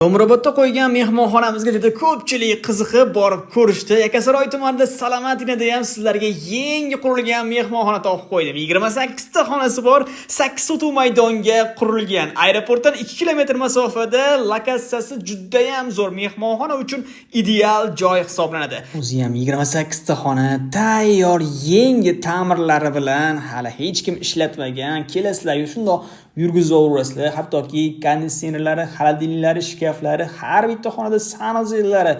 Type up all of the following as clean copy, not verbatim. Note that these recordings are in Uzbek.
Umrobodda qo'ygan mehmonxonamizga juda ko'pchilik qiziqib borib ko'rishdi. Yakkasaroy tumanida Salamatinada ham sizlarga yangi qurilgan mehmonxona topib qo'ydim. 28 ta xonasi bor, 8 sotuv maydonga qurilgan. Aeroportdan 2 kilometr masofada, lokatsiyasi juda ham zo'r. Mehmonxona uchun ideal joy hisoblanadi. O'zi ham 28 ta xona tayyor, yangi ta'mirlari bilan, hali hech kim ishlatmagan. Kelasizlar, shundoq yurgizaverasizlar. Hattoki konditsionerlari, холодильник lari, shkaflari, har bitta xonada санузел lari,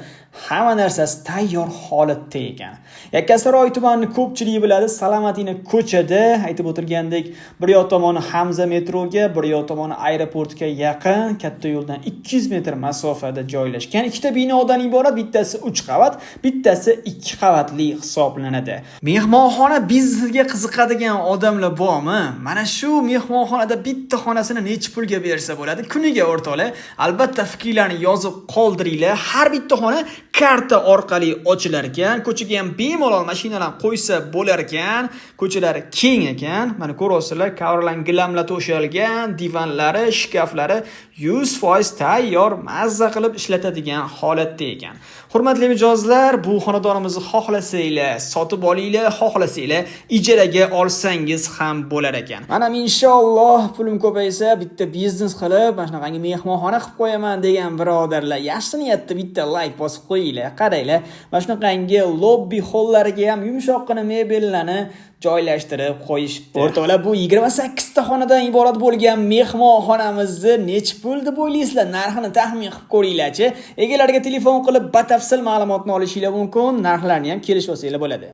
hamma narsasi tayyor holatda ekan. Yakkasaroy tumanini ko'pchiligi biladi. Salamatina ko'chada, aytib o'tilgandek, bir yoq tomoni Hamza metroga, bir yoq tomoni aeroportga yaqin, katta yo'ldan 200 metr masofada joylashgan. Ikkita binodan iborat, bittasi 3 qavat, bittasi 2 qavatli hisoblanadi. Mehmonxona biznesiga qiziqadigan odamlar bormi? Mana shu mehmonxonada bitta xonasini necha pulga bersa bo'ladi? Kuniga, o'rtoqlar, albatta fikrlarni yozib qoldiringlar. Har bitta xona karta orqali ochilar ekan. Ko'chaga ham bemalol mashinalar qo'ysa bo'lar ekan. Ko'chalari keng ekan. Mana ko'ryapsizlar, ковролин gilamlar to'shalgan, divanlari, shkaflari 100% tayyor, mazza qilib ishlatadigan holatda ekan. Hurmatli mijozlar, bu xonadonimizni xohlasanglar sotib olinglar, xohlasanglar ijaraga olsangiz ham bo'lar ekan. Mana inshaalloh pulim ko'paysa, bitta biznes qilib, mana shunaqangi mehmonxona qilib qo'yaman degan birodarlar, yaxshi niyatda bitta like bosib qo'yinglar. Qaranglar, mana shunaqangi lobbi hollariga ham yumshoqqina mebellarni joylashtirib qo'yishibdi. O'rtoqlar, bu 28 ta xonadan iborat bo'lgan mehmonxonamizni necha pul deb o'ylaysizlar? Narxini taxmin qilib ko'ringlarchi. Egalariga telefon qilib batafsil ma'lumotni olishinglar mumkin. Narxlarni ham kelishib olsanglar bo'ladi.